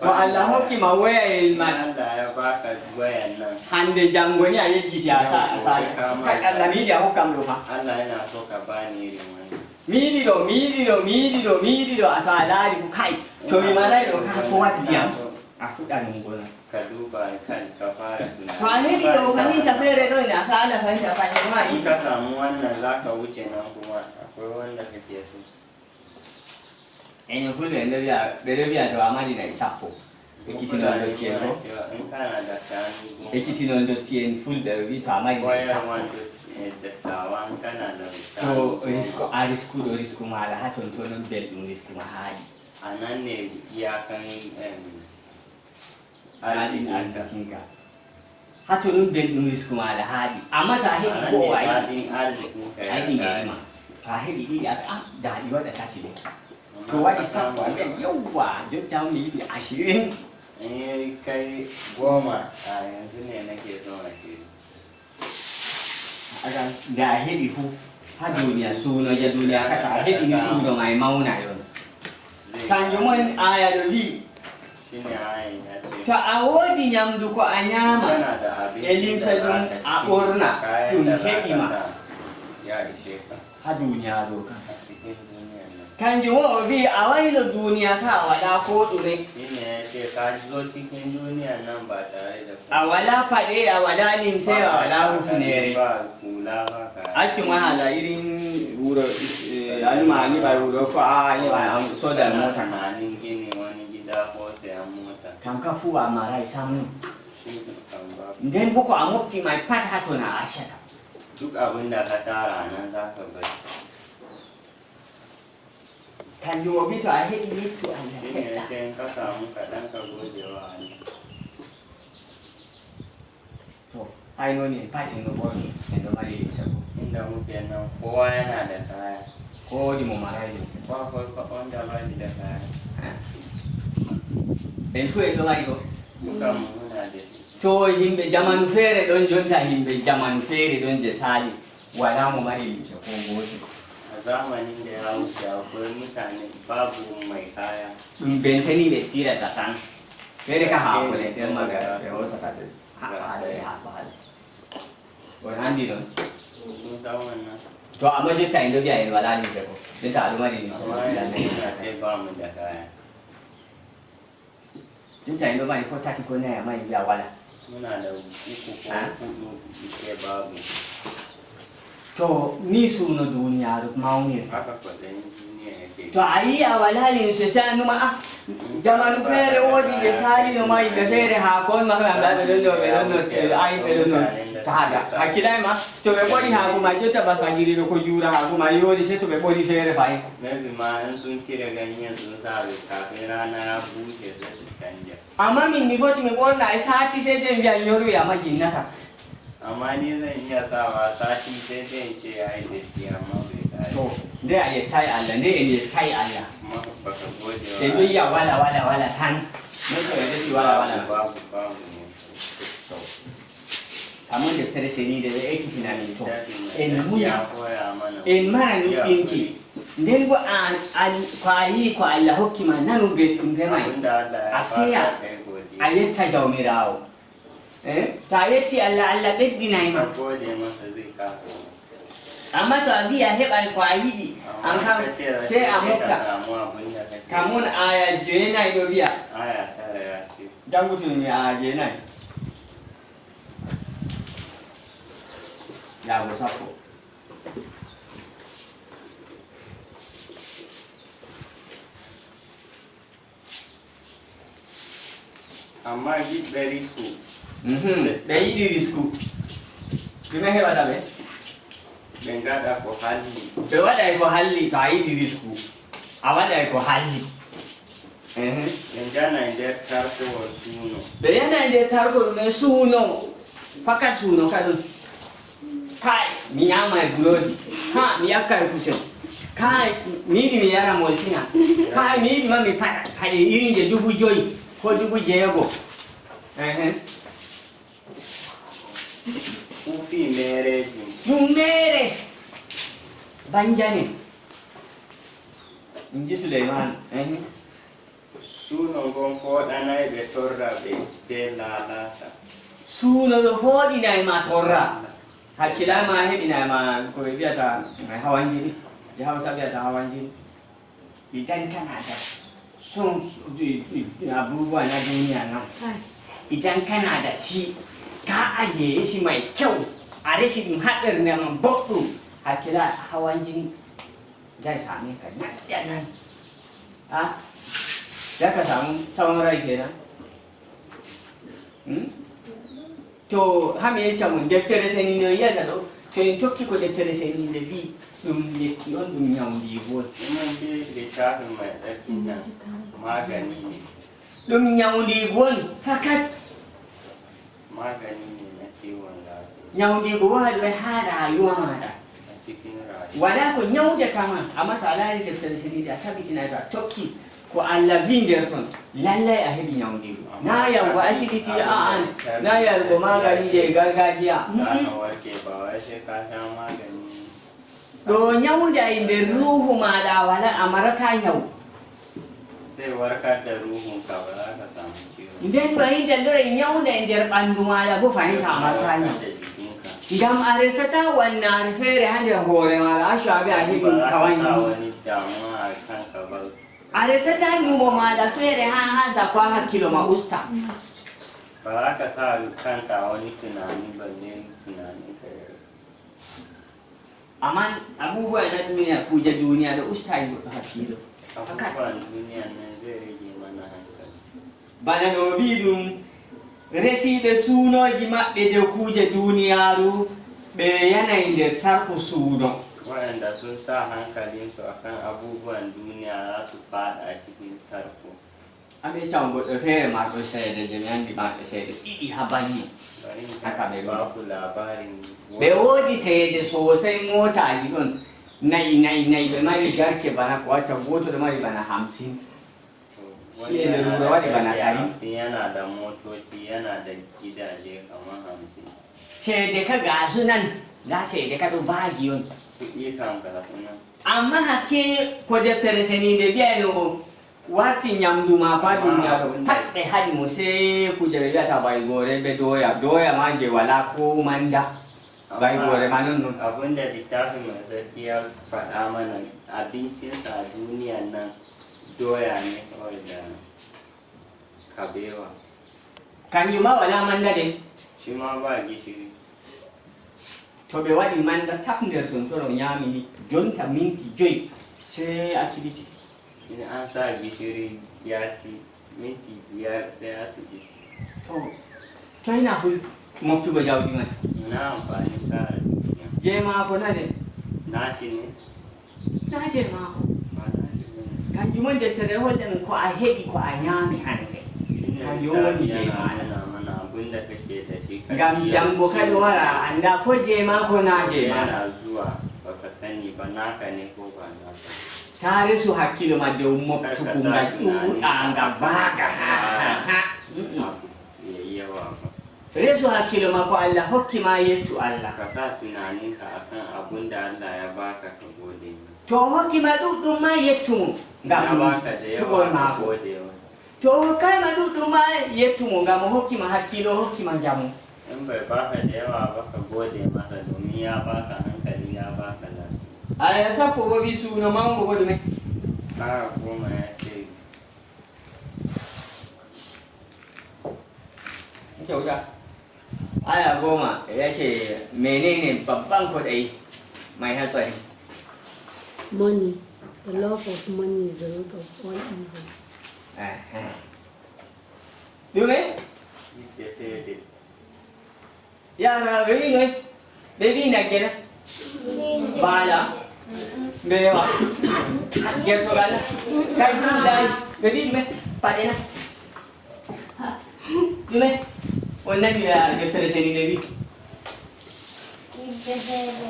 To Allah hokki ma woyayel man. Allah ya baka wayan nan. Hande jango ni a yejjiti a sa a sa. Kai Allah mi yiɗi a hokkam ɗo fa. Allah yana so ka bani irin wannan. Mi yiɗi ɗo, mi yiɗi ɗo, mi yiɗi ɗo, mi yiɗi ɗo, a to a laari fu kai. To mi maray ɗo kai ko waɗi am. A fuɗɗan ɗum gona. Ka duba kan ka fara tunani. To a heɓi ɗo fahin ka feere ɗo ina sala fahin ka fahin ma in yi. Ka samu wannan za ka wuce nan kuma akwai wanda kake so. Enen fulɓe en ɗo wiya ɓe ɗo wiya to a mari nayi sappo. Ekkitinol dotti en ko. In kana da shanu goma. Ekkitinol dotti en fulɓe ɓe wi to a mari nayi sappo. Koyarwan dattawan kana da shanu goma. To risku a riskuɗo risku maɗa ha ton to non belɗum risku ma haaɗi. A nan ne iyakan em, Daɗin arzikinka. Hato ɗum belɗum risku maɗa haaɗi. Amma to a heɓi ko o a yiɗi. Daɗin arzikinka a yiɗi ngerima. To a heɓi ɗiɗi a ah daɗi waɗa tati de. To waɗi sappo a wiya yawwa jotta mi yiɗi ashirin. Eh kai goma a yanzu ne nake son ashirin. Nde a heɓi fuu haa duniya suuno ja duniya kata a heɓini suuno ma e mawna yon. Kanjum on aya ɗo wi'i to a woodi nyamdu ko a nyaama e limse ɗum a ɓorna ɗum heɓi ma. Haa duniyaaru o kam kanjum o o wi'i a wayno duniya ka a walaa koo ɗume. A walaa paɗe a walaa limse a walaa hufuneere. Accu ma haala irin wuro almani ɓay wuro ko a yiɓa an sodan mota. Kam ka fuu a maray samnu. Nden bo ko a mofti may pat ha tona a accata. Duk abin da ka tara nan za ka bari. Kanjum o wi to a heɓi yettu Allah seɗɗa. Ka samu kaɗan ka gode wa Allah. To ay noni en pat en no ɓorni en ɗo mari limse ko. Inda muke nan kowa yana da kaya. Ko wodi mo maray limse. Ko akwai wanda ba shi da kaya. En fu en ɗo mari ko. Dukan mu muna da shi. To yimɓe jamanu feere ɗon jonta yimɓe jamanu feere ɗon je sali. Walaa mo mari limce koo gootel. A zamanin da ya wuce akwai mutane babu mai kaya. Ɗum benteni ɓe tirata tan. Feere ka haako leɗɗe maga ɓe hosata ɓe haɓɓa haɗa ɓe haɓɓa haɗa. On anndi ɗon. To amma jotta en ɗo mbiya en walaa limce ko jotta aɗo mari limce. Jotta en ɗo mari ko tati ko nayi amma en mbiya wala. Muna da uku ko hudu ike babu. To ni suuno duniyaaru mawnir. Haka kwaɗayin duniya yake. To a yi a wala limse sai annuma ah jamanu feere woodi ɓe saalino ma yimɓe feere haa kon makala nda ɓe ɗon ɗo ɓe ɗon no ay ɓe ɗon no taada hakkilay ma to ɓe ɓori haaku ma jotta ba fajiri ɗo ko juura haaku ma yoori sai to ɓe ɓori feere fayi. Maybe ma in sun cire ganyen sun sa kafin rana ya bushe sai su canja. Amma min mi foti mi ɓorna e sati sai dai mbiya nyoru ya ma jinnata. Amma ni zan iya sawa sati sai dai in ce ya yi datti amma bai kare. To nde a yettay Allah nde en yettay Allah. Amma baka gode wa. En ɗo yiya wala wala wala tan. Non ko en resi wala wala. Babu babu ne. To. Kamon deftere seniinde ɓe ekkitina min to en muña en mara nuɗɗinki nden bo an an ko a yii ko allah hokki ma nanu belɗum be may a seya a yetta jawmiraawo eh? To a yetti allah allah ɓeddinay ma amma to a mbi a heɓay ko a yiɗi an kam sey a mokka kamon aya jeenay ɗo wiya jangutumi mi aya jeenay yaago sappo amma yiɗɓe risku mhm. Ɓe yiɗi risku ɗume heɓata ɓe ɓe ngaɗa ko halli ɓe waɗay ko halli to a yiɗi risku a waɗay ko halli Ɓe njanay nder tarkowol suuno. Ɓe yanay nder tarkowol men suuno. Fakat suuno kadun. Kai, mi nyama e burodi. Ha, mi yakka e kusel. Kai, mi yiɗi mi yara moltina. Kai, mi yiɗi ma mi paɗa paɗe irin je dubu joyi ko dubu jeego. Ehe. Ɗum fii meereejum. Ɗum meere. Banjane. Nji Suleymaanu. Ehe. Suuno ngon fooɗanay ɓe torra ɓe bee laalaaka. Suuno ɗo fooɗinay ma torra. Hakkilaa ma heɓinay ma ko ɓe wiyata hawanjini. Je Hawsa wiyata hawanjini. Idan kana da son abubuwa na duniya nan, idan kana da shi, ka ajiye shi mai kyau, a rashi ɗin haɗar neman boɗɗum, hakkilaa hawan jini zai same ka nan da nan. A, za ka samu tsawon rai kenan. Hmm? To, haa mi yecca mon, deftere seniinde on yi'ata ɗo, to en tokki ko deftere seniinde wi'i, ɗum lekki on, ɗum nyawndiigu on. Ɗum on mbi'i littaafi may ɗaɓɓinna maagani ne. Ɗum nyawndiigu on fakat. Maagani ne na kiwon lafiya. Nyawndiigu wahadu e haa raayuwa maaɗa. A cikin rayuwa. Walaa ko nyawdata ma, amma to a laari deftere seniinde, a tabitinay to a tokki ko Allah vindi nder ton, lallay a heɓi nyawndiigu. Naa yahugo asibiti, a'a, naa yarugo maagani je gargajiya. Za ka warke, ba wai sai ka sha magani. Ɗo nyawnda e nder ruuhu maaɗa, a wala, a marata nyaw. Zai warkar da ruhunka, ba za ka samu ciwo. Nden fahinta ɗo e nyawnda e nder ɓandu maaɗa bo, fahinta a marata nyaw. Zai warkar da jikinka. Ngam a resata wannaare feere haa nder hoore maaɗa, a shabi a heɓi. Ba za ka sa wani damuwa a kanka ba. A resata numo maaɗa feere haa, haa sakko haa hakkilo ma usta. Ba za ka sa kanka wani tunani balle tunanin ka ya ragu. Amma abubuwa na duniya, kuuje duniya ɗo ustayi goɗɗo hakkilo. Abubuwan duniya nan zai rage mana hankali. Bana no wi'i ɗum, resiiɓe suunooji maɓɓe dow kuuje duniyaaru, ɓe yanaay nder tarko suuno. Waɗanda sun sa hankalinsu a kan abubuwan duniya za su faɗa cikin tarko. Ami can goɗɗo feere marɗo ceede, je mi anndi marɓe ceede ɗiɗi haa banni. Bari in haa Kamerun. Ba ku labarin. Ɓe woodi ceede soosay, mootaaji ɗon nayi, nayi, nayi. Ɓe mari garke bana ko acca, gooto ɗo mari bana hamsin. Sai da lura wani bana ɗari. Hamsin yana da motoci, yana da gidaje kamar hamsin. Ceede ka ga su nan, ndaa ceede ka ɗo vaagi on. Kuɗi kam ga su nan. Amma hakke ko deftere seniinde wi'ayno o warti nyamdu maako haa duniyaaru, pat ɓe haɗi mo, sey kuuje ɓe wi'ata baygoore be doya. Doya ma je walaa ko manda. Baygoore ma non non. Abin da littafin mai tsarki ya faɗa mana, abincinsa a duniyan nan doya ne kawai da kabewa. Kanjum ma walaa manda de. Shi ma ba gishiri. To ɓe waɗi manda tap nder ton, ton o nyaami ni, jonta minti joy, sey asibiti. In an sa gishiri yasi minti biyar sai asibiti. To, to ina fu moftugo jawdi man. Ina amfani ka a duniya. Je maako na de. Nashi ne? Na je maako. Ba nashi ba ne. Kanjum on deftere holle min ko a heɓi, ko a nyaami hande. Shi ne. Kanjum woni je maako. Yana nuna mana abin da kake da shi. Ngam jango kadi wara, a annda ko je maako na je maako. Yana zuwa, baka sani ba, naka ne ko ba naka. Taa resu hakkilo ma dow moftugo ngal ɗuuɗa, nga vaaga. Ha, ha, ha. Mm-mm. Abu ya yi yawa ba. Resu hakkilo ma ko Allah hokki ma, yettu Allah. Ka sa tunaninka akan abun da Allah ya baka, ka gode masa. To o hokki ma ɗuɗɗum ma, yettu mo. Ngam suɓol maako. Ya baka da yawa, ka gode masa. To o hokkaay ma ɗuɗɗum ma, yettu mo, ngam o hokki ma hakkilo, o hokki ma njamu. In bai baka da yawa ba, ka gode masa, domin ya baka hankali, ya baka lafiya. Aya sappo bo wi suuno mawngo bo ɗume? Aya goma ya ce. Kyauta. Aya goma ya ce, menene babban kwaɗayi mai hatsari? Money. The love of money is the root of all evil. Ehe. Ɗume? Yiɗde ceede. Yara, ɓe wi noy? Ɓe wi nagge na? Baala? Mbeewa? Gertogal na? Kay fulfulde ari. Ɓe wi ɗume? Paɗe na? Ɗume? On nani, ah, deftere seniinde wi? Yiɗde ceede.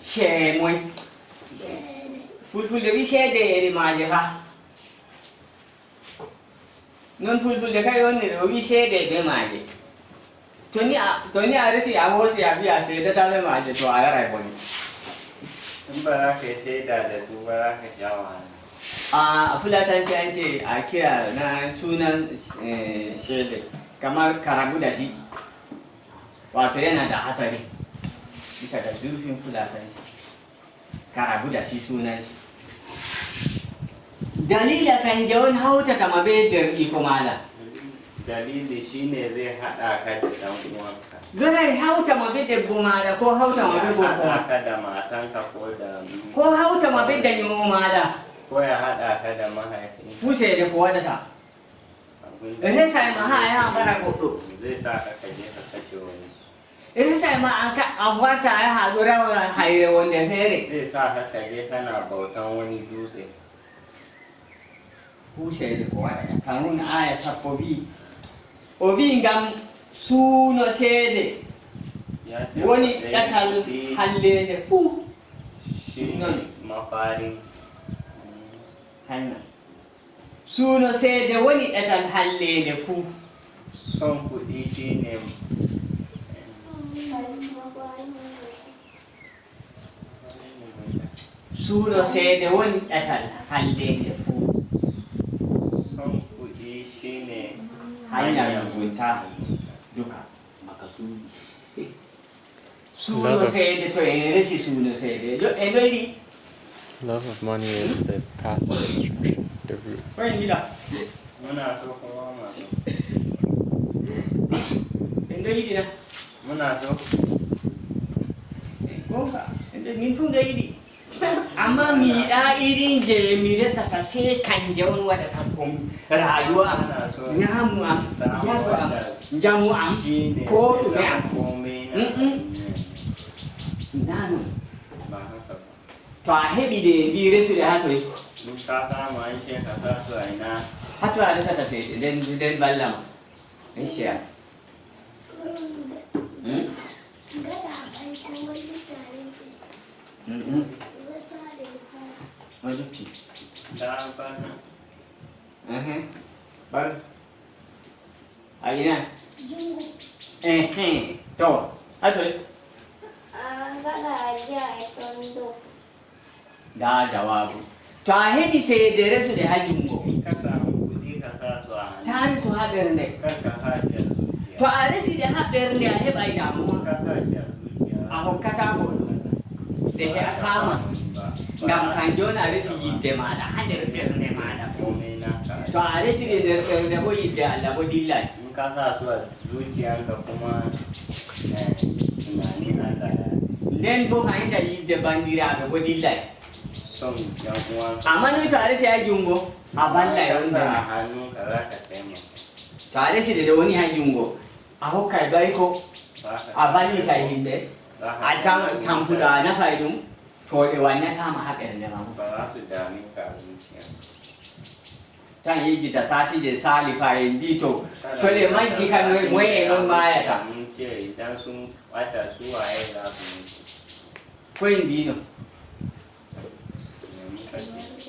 Cee moy? Ceede. Fulfulde wi ceede ere maaje fa. Non fulfulde kay on ne, o wi ceede be maaje. To ni a, to ni a resi a hoosi a wi'a a seedata be maaje, to a yaray bone. In ba za ka yi shaida da su ba, za ka sha wahala. A, a Fulatanci an ce a kira na sunan, eh, shele, kamar karabu da shi, wato yana da hatsari, bisa ga zurfin Fulatanci. Karabu da shi sunan shi. Dalila kan je wani hauta kama be darɗi ko mala. Dalili shine zai haɗa ka da ɗan uwanka. Zai hauta ma be debbo mala ko hauta ma be gorko ma. Ya haɗa ka da matanka ko da. Ko hauta ma be danyo mala. Ko ya haɗa ka da mahaifinka. Fuse da ko wadata. Abin da Resa ma ha ya bara goɗɗo. Zai sa ka kaje ka kashe wani. Resa ma an ka a warta ya haɗu rawar haire wanda fere. Zai sa ka kaje kana bautan wani dutse. Huseede ko waɗata kan woni aya sappo wi, o wi ngam suuno seede woni ɗatal halleende fuu. Non. Hanna. Suuno seede woni ɗatal halleende fuu. Son kuɗi shine. Suuno seede woni ɗatal halleende fuu. Son kuɗi shine. Hanyar mugunta duka. Makasudi. Suuno seede, to en resi suuno seede. Yo, en ɗo yiɗi. Love of money is the path of destruction, the root. Ko en yiɗa. Muna so ko wama so. En ɗo yiɗi na. Muna so. Gonga. En ɗo, min fu ɗo yiɗi. Amma mi yiɗa irin je mi resata, sai kanje on waɗata kon rayuwa am, nyamu am, yadu am, njamu am, ko ɗume am. Mm-mm. Nano. To a heɓi de, en mbi resude ha toy? Ɗum ka kama an ce ka sa su aina. Ha to a resata seede, nden, nden ballama. Insha. Hmm? Mm-mm. O lutti. Nda bana. Ehe. Bal. A ina? Jungo. Ehe. To. Ha toy? A ngaɗa ajiya e ton dow. Nda jawaabu. To a heɓi seede, resu ɗe ha jungo. Ka samu kuɗi ka sa su a hannu. Ta resu ha ɓernde. Kar ka sa shi a zuciya. To a resi ɗe ha ɓernde, a heɓay damuwa. Ka sa shi a zuciya. A hokkata goɗɗo. Ɗe heɓataama. Ngam kanjum on a resi yidde maaɗa ha nder ɓernde maaɗa fuu. To a resi ɗe nder ɓernde bo, yidde Allah bo dillay. In ka sa su a zuciyanka kuma, eh, tunanin Allah ya. Nden bo fahimta yidde bandiraaɓe bo dillay. Son yan uwanka. Amma noy to a resi ha jungo, a vallay on. Sa a hannunka za ka taimaka. To a resi ɗe ɗe woni ha jungo, a hokkay bayko, a vallitay himɓe, a tam-, tampuɗo a nafay ɗum, to ɗe wannataama ha ɓernde ma. Ba za su dame ka a zuciya. Tan yejjita sati je sali fa en mbi to, to ɗe majji kan moy, moy e non maayata. Mun ce idan sun ɓata su waye za su mutu. Ko en mbino?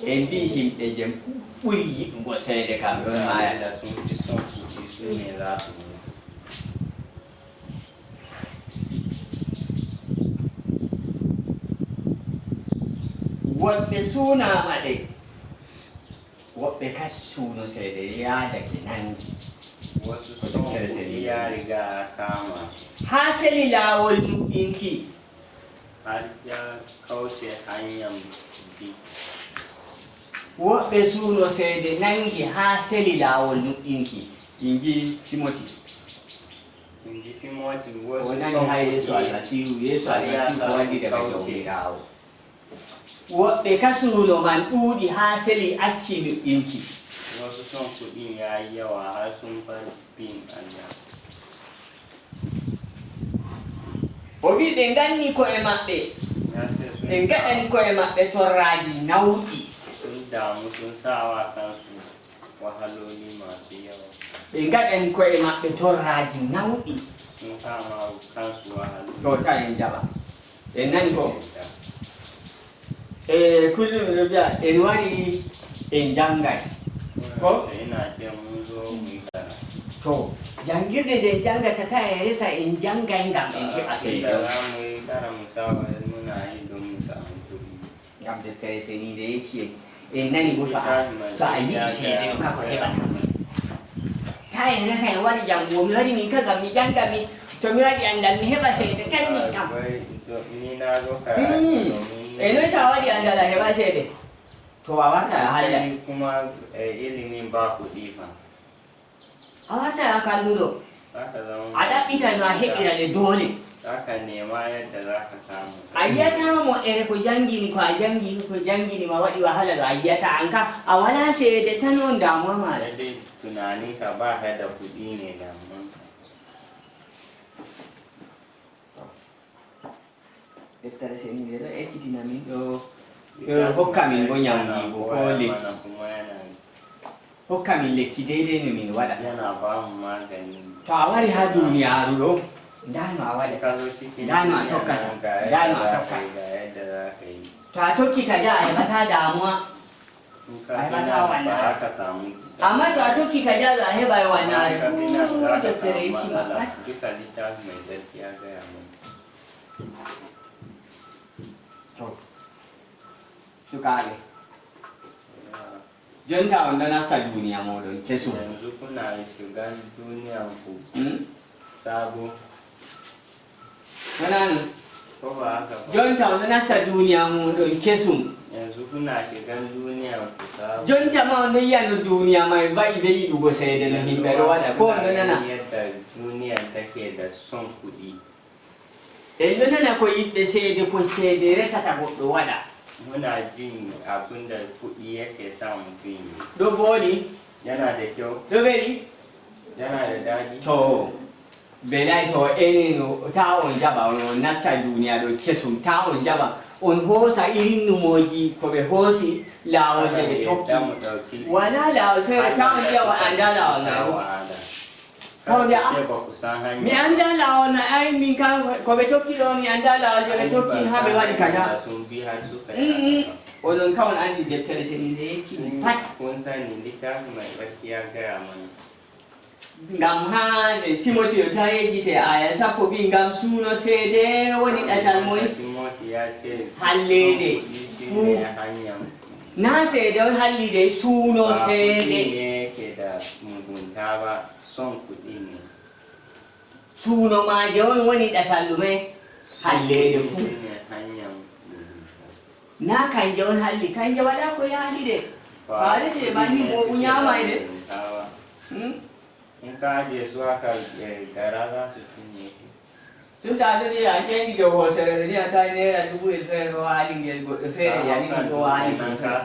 En mbi himɓe je ɓuri yiɗugo seede kam ɗon maayata. Sun fi son kuɗi su ne za su mutu. Woɗɓe suunaama ɗe. Woɓɓe kasi suuno seede yaadake nangi. Wasu son kuɗi ya riga ya kama. Haa seli laawol nuɗɗinki. Har ya kauce hanyar bi. Woɓɓe suuno seede nangi haa seli laawol nuɗɗinki. In ji Timoti. In ji Timoti, wasu son kuɗi. O nani haa Yeesu Almasiihu, Yeesu Almasiihu ko waddi daga Jawmiraawo. Woɓɓe ka suuno man ɗuuɗi haa seli acci nuɗɗinki. Wasu son kuɗin ya yi yawa har sun bar bin Allah. O wi ɓe nganni ko'e maɓɓe, ɓe ngaɗani ko'e maɓɓe torraaji nawɗi. Sun damu, sun sa wa kansu wahaloli masu yawa. Ɓe ngaɗani ko'e maɓɓe torraaji nawɗi. Sun sa ma kansu wahaloli. To, ta en jaɓa. En nani ko? E kullum miɗo mbiya, en wari en janngay. Ko? Ina ce mun zo mu yi karatu. To, janngirde nde en janngata, ta en resa en janngay ngam en heɓa seedo. Za mu yi kara mu sa wayar muna yi don mu samu kuɗi. Ngam deftere seniinde yecci en, En nani bo to a, to a yiɗi seede no kako heɓa. Ta en resa en waɗi janngo, mi waɗi min ka ngam mi jannga mi, to mi waɗi anndal mi heɓa seede tan min kam. Ni na zo ka. E noy ta waɗi anndal a heɓa seede? To a warta a halla. Kuma e ilimin ba kuɗi fa. A warta a kalluɗo. A ɗaɓɓita no a heɓira le doole. A yiyata moƴƴere ko janngini ko a janngini ko janngini ma waɗi wahala ɗo a yiyata an ka a wala seede tan on damuwa maɗa. Tunani ka ba ka da kuɗi ne damuwan. Deftere seniinde ɗo ekkitina min ɗo. Hokka min bo nyamdiigu ko lekki. Hokka min lekki deydey no min waɗa. To a wari haa duuniyaaru ɗo ndaa no a waɗata, ndaa no a tokkata, ndaa no a tokkata. To a tokki ka ja a heɓataa daamuwa. A heɓataa wannaare. Amma to a tokki ka ja ɗo a heɓay wannaare fuu. Deftere ekki ma pat. To sukaaɓe, jonta on ɗo nasta duniya moɗon kesum. Yanzu kuna shigan duniyan ku. Hmm? Sabo. Wonani? Ko ba haka ba. Jonta on ɗo nasta duniya moɗon kesum. Yanzu kuna shigan duniyan ku sabo. Jonta ma on ɗo yiya no duniya mai va'i be yiɗugo seede no himɓe ɗo waɗa ko on ɗo nana. Yadda duniyan take da son kuɗi. En ɗo nana ko yiɗɓe seede ko seede resata goɗɗo waɗa. Muna jin abin da kuɗi yake sa mutum yi. Ɗo boni. Yana da kyau. Ɗo beli. Yana da daɗi. To belay to eneno ta on jaɓa on nasta duniya ɗo kesum ta on jaɓa on hoosa irin numooji ko ɓe hoosi laawol je ɓe tokki. Wala laawol feere ta on jaɓa anda laawol ngal. Kawde a mi annda laawol na ay min kam ko ɓe tokki ɗo mi annda laawol je ɓe tokki haa ɓe waɗi kaza. Onon kam on anndi deftere seni nde yeccini pat. Ngam haa nde timotiyo ta yejjite aya sappo ɓi ngam suuno seede woni ɗatal moy halleende fuu. Na seede on halli dey suuno seede. Son kuɗi ne. Suuno maaje on woni ɗatal ɗume halleede fuu. Na kanje on halli kanje waɗa ko yaali de. Faale se ɓanni mooɓu ñaamay de. In ka ajiye su haka gara za su cinye ki. Tun ta ɗo ni a ƴeeŋi dow hooseere ɗo ni a tawi neera dubu el feere ɗo waali ngel goɗɗo feere yani ɗum ɗo waali ɗum feere.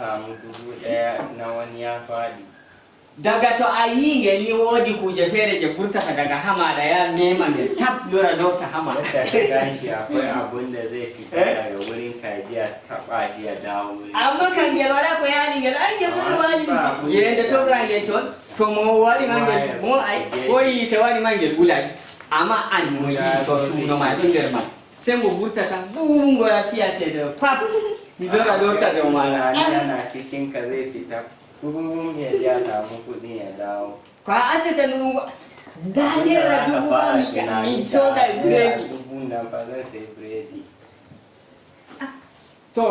Daga to a yii ngel ni woodi kuuje feere je vurtata daga haa maaɗa ya meema ngel tab lora lorta haa ma. Amma kan ngel waɗa ko yaali ngel ay ngel ɗo waali yeende toɓra ngel toon. To mo wari ma ngel mo ay o yiite wari ma ngel wulay. Amma an mo yiito suuno ma ɗum nder ma sembo vurtata buungo ya fiya seede pap mi dora lorta dow maɗa. Ana cikin ka zai fita kurum ya ji a samu kuɗi ya dawo. Ko a accata nuɗugo nda nera dubu ba mi soda buredi. To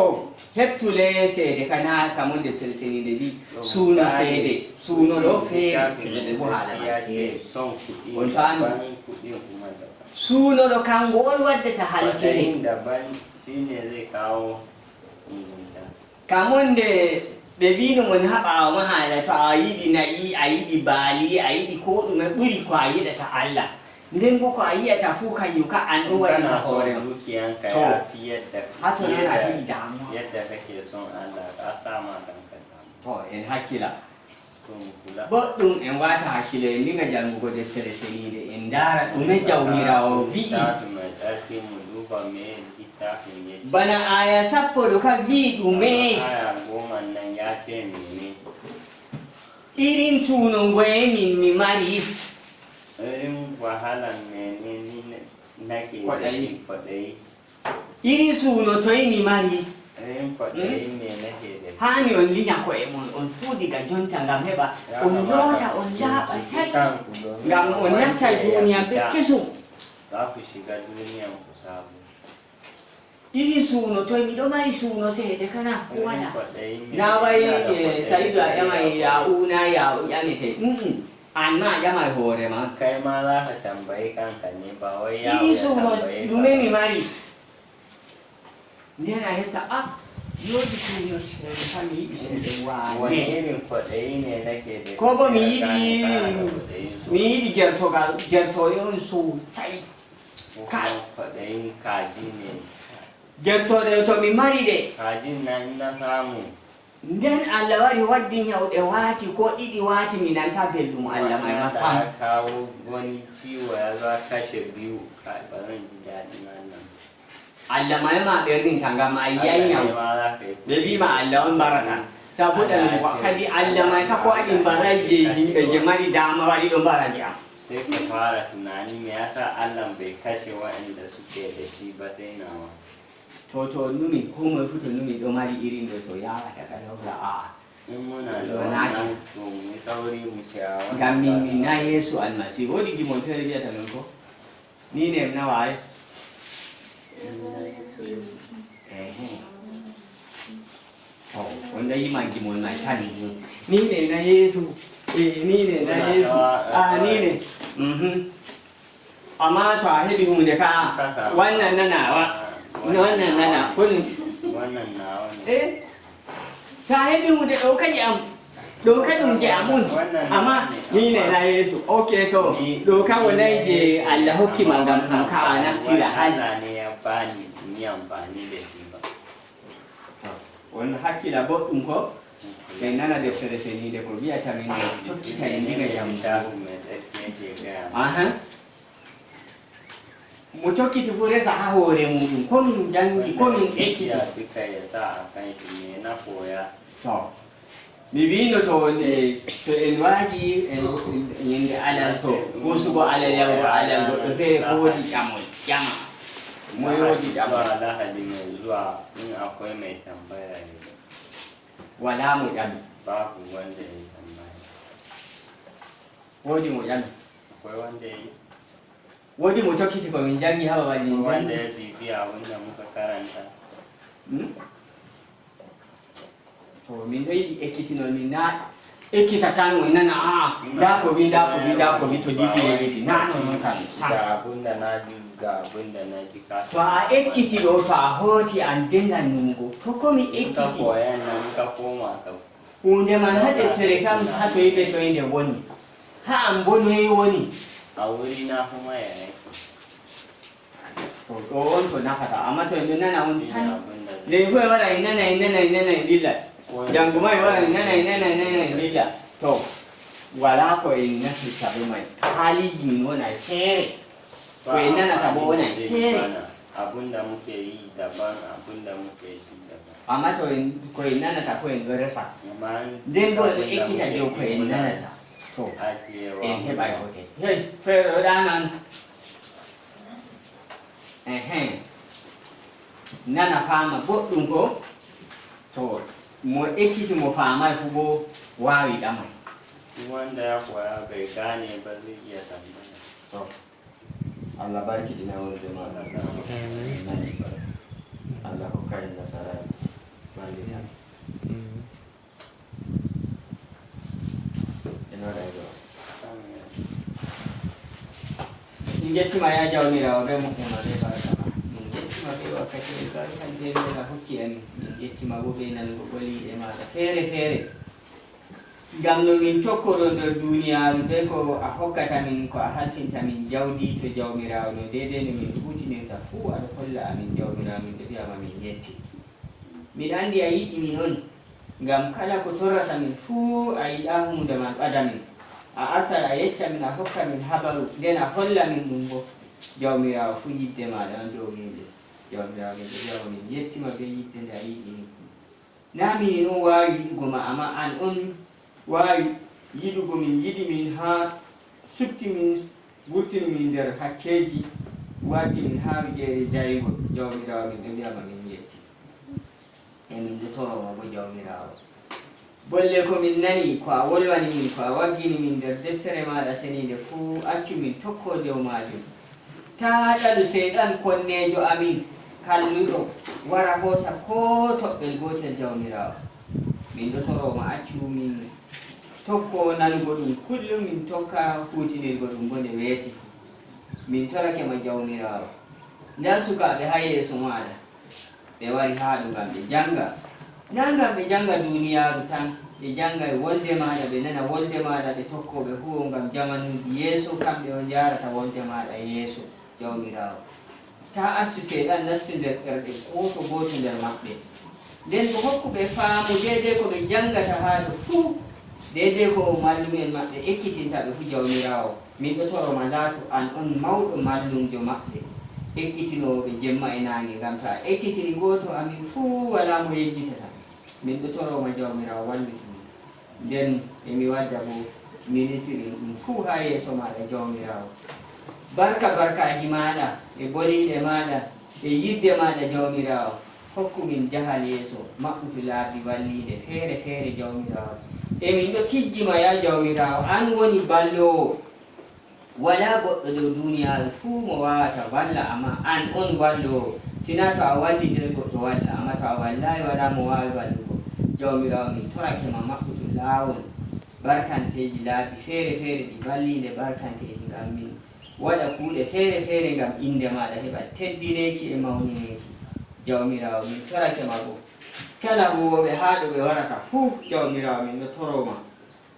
heɓtu le seede kana kamon deftere seniinde ndi suuno seede suuno ɗo feere seede bo haala ma feere. On faami? Suuno ɗo kango on waddata halkere. Kamon nde ɓe mbino mon haa ɓaawo ma haala to a yiɗi na'i a yiɗi baali a yiɗi ko ɗume ɓuri ko a yiɗata Allah. Nden bo ko a yi'ata fuu kanjum ka an ɗon waɗi ka hoore ma. To haa to nana heɓi damuwa. To en hakkila. Boɗɗum en waata hakkilo en ndinga janngugo deftere seniinde en ndaara ɗume Jawmiraawo vi'i. Bana aaya sappo ɗo ka vi'i ɗume? Irin suuno ngoye min mi mari. Kwaɗayi. Irin suuno toy mi mari. Haani on linya ko'e mon on fuu diga jonta ngam heɓa on loota on laaɓa tay. Ngam on nasta duuniya be kesum. Irin suuno toy? Miɗo mari suuno seede kana ko wala. Na wayi, eh, Saidu a ƴamay ya una ya o ƴamete. Mm-mm. An ma a ƴamay hoore ma. Kai ma za ka tambayi kanka ne, ba wai ya Irin suuno ɗume mi mari? Nden a hefta, ah, yodi suuno seede fa mi yiɗi seede waane. Wani irin kwaɗayi ne nake da Ko bo mi yiɗi, mi yiɗi gertogal, gertoye on sosai. Kai. Kwaɗayin kaji ne. Gertoɗe to mi mari ɗe. Kajin na in na samu. Nden Allah wari waddi nyawɗe waati ko ɗiɗi waati mi nanta belɗum Allah may ma sam. Kawo wani ciwo ya zo kashe biyu. Kai ba zan ji daɗin wannan. Allah may ma ɓerninta ngam a yiyay nyaw. Ɓe wi ma Allah on mbarata. Sa fuɗɗanum ko kadi Allah may ka ko waɗi mbaray je yimɓe je mari dama waɗi ɗo mbara je am. Sai ka fara tunani me yasa Allah bai kashe waɗanda suke da shi ba sai nawa. To to on numi ko moye fu to numi ɗo mari irin ɗo to yawata ka hewla a'a. In muna da wannan to mu yi sauri mu ce a wannan. Ngam min min na Yeesu Almasiihu. Woodi gimol feere wi'ata non ko? Ni ne na waye? Ehe. Oh, on da yiman gimol mai tani ni. Ni ne na Yeesu. Eh, ni ne na Yeesu. Ah, ni ne. Mhm. Amma to a heɓi hunde ka wannan nanawa. Wannan nana koni. Wannan nawa ne. Eh? To a heɓi hunde ɗo kadi am. Ɗo kadi ɗum je am on. Amma ni ne na Yeesu. Ok to. Ɗo ka wonay je Allah hokki ma ngam ɗum ka a naftira hal. Allah ne ya bani ni amfani da shi ba. On hakkila boɗɗum ko en nana deftere seniinde ko wi'ata min tokkita en ndiga jam. Aha. Mo tokkiti fu resa ha hoore muɗum ko min jangi ko min ekkiti. To mi wino to en to en waaji en yende alal to gusugo alal yahugo alal goɗɗo feere ko woodi ƴamol ƴama. Moy woodi ƴamol? Lahadi mai zuwa in akwai mai tambaya ne. Wala mo ƴami. Babu wanda ya yi tambaya. Woodi mo ƴami. Akwai wanda ya yi. Woodi mo tokkiti ko min jangi ha babal min jangi. Wanda ya bibiya abin da muka karanta. Hmm? To min ɗo yiɗi ekkitinol min na ekkita tan on nana a'a nda ko wi nda ko wi nda ko wi to didi yeggiti na non non kam sam. Ga abin da na ji ga abin da na ji ka. To a ekkiti ɗo to a hooti an dengal numugo to ko mi ekkiti. Ka koyan nan ka koma ka. Hunde man ha deftere kam ha toy be toy nde woni. Ha an bo noy woni? A wurina kuma ya yake. To ɗo on ko nafata amma to en ɗo nana on tan. Ley fof e wara e nana e nana e nana e dilla. Janngo ma e wara e nana e nana e nana e dilla. To wala ko en nafirta be may. Haaliji min wona e feere. Ko en nanata bo wona e feere. Abunda muke yi daban abunda muke yi daban. Amma to en ko en nanata ko en ɗo resa. Nden bo en ɗo ekkita dow ko en nanata. To en heɓay hote. Hey feere o ɗanan. Ehen. Nana faama goɗɗum ko to mo ekkiti mo faamay fu bo waawi ɗamay. Wanda ya koya bai gane ba zai iya tambaya. To Allah barki dina wonde ma. Amin. Allah ko kay nasara. Bandi tan. Min njettima ya Jawmiraawo bee moƴƴere ma bee barka ma. Min njettima bee wakkati e barka nde a hokki amin. Min njettima boo bee nanugo boliiɗe maaɗa feere feere. Ngam no min tokkoro nder duniyaaru bee ko a hokkata min, ko a halfinta min jawdi to Jawmiraawo no deydey no min huutinirta fuu aɗa holla amin Jawmiraawo min ɗo wi'a ma min njetti. Miɗo anndi a yiɗi min on, ngam kala ko torrata min fuu a yiɗaa huunde man ɓada min. A artan a yecca min, a hokka min habaru, nden a holla min ɗum boo. Jawmiraawo fuu yidde maaɗa on dow yimɓe. Jawmiraawo min ɗo wi'a ma min yetti ma bee yidde nde a yiɗi min. Naa minin on waawi yiɗugo ma, ammaa an on waawi yiɗugo min, yiɗi min haa suɓti min, wurtini min nder hakkeeji, wardi min haa wigeere jayngol. Jawmiraawo, min ɗon wi'a ma min yetti. E min ɗo toro ma boo, Jawmiraawo. Bolle ko min nani, ko a wolwani min, ko a waggini min nder deftere maaɗa seniinde fuu, accu min tokko dow maajum. Taa ɗaɗu Seyɗan, konneejo amin, Kalluɗo wara hoosa koo toɓɓel gootel, Jawmiraawo. Min ɗo toro ma, accu min tokko nanugo ɗum kullum, min tokka huutinirgo ɗum boo nde weeti fuu. Min torake ma, Jawmiraawo. Ndaa sukaaɓe haa yeeso maaɗa, ɓe wari haa ɗo ngam ɓe jaŋga. Naa ngam ɓe jaŋga duniyaaru tan, ɓe jaŋgay wolde maaɗa, ɓe nana wolde maaɗa, ɓe tokko ɓe huuwo ngam jamanuuji yeeso, kamɓe on njaarata wolde maaɗa yeeso, Jawmiraawo. Taa accu Seyɗan nastu nder ɓerɗe gooto gooto nder maɓɓe. Nden boo hokku ɓe faamu deydey ko ɓe jaŋgata haa ɗo fuu, deydey ko mallumi'en maɓɓe ekkitinta ɓe fuu, Jawmiraawo. Min ɗo toro ma, laatu an on mawɗo mallumjo maɓɓe, ekkitinoowo ɓe jemma e naange, ngam to a ekkitini gooto amin fuu, walaa mo yejjitata. Min ɗo toro ma, Jawmiraawo, wallitu min. Nden e mi wadda boo ministiri ɗum fuu haa yeeso maaɗa, Jawmiraawo. Barka barkaaji maaɗa e boliiɗe maaɗa e yiɗde maaɗa, Jawmiraawo, hokku min jahal yeeso, maɓɓutu laabi balliinde feere feere, Jawmiraawo. E min ɗo tijji ma, yaa Jawmiraawo, an woni balloowo. Walaa goɗɗo dow duniyaaru fuu mo waawata valla, ammaa an on balloowo. Sinaa to a walli, toy goɗɗo valla? Ammaa to a vallaay, walaa mo waawi vallugo. Jawmiraawo, min torake ma, maɓɓutu laawol barkanteeji laabi feere feere ɗi balliinde barkanteeji, ngam min waɗa kuuɗe feere feere ngam innde maaɗa heɓa teddineeki e mawnineeki. Jawmiraawo, min torake ma boo, kala huuwooɓe haa ɗo ɓe warata fuu, Jawmiraawo, min ɗo toro ma,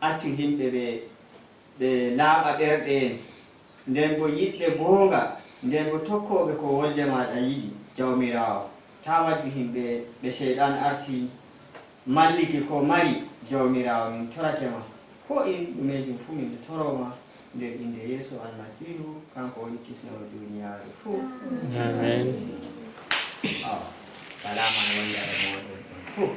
accu yimɓe ɓe ɓe laaɓa ɓerɗe en, nden boo yiɗɓe goonga, nden boo tokkooɓe ko wolde maaɗa yiɗi, Jawmiraawo. Taa waddu yimɓe ɓe Seyɗan arti malliki ko mari, Jawmiraawo, min torake ma. Ko in ɗumeejum fuu min toro ma nder innde Yeesu Almasiihu, kanko woni kisnoowo duniyaaru fuu. Amin. Awa, salaaman wonda e mooɗon on fuu.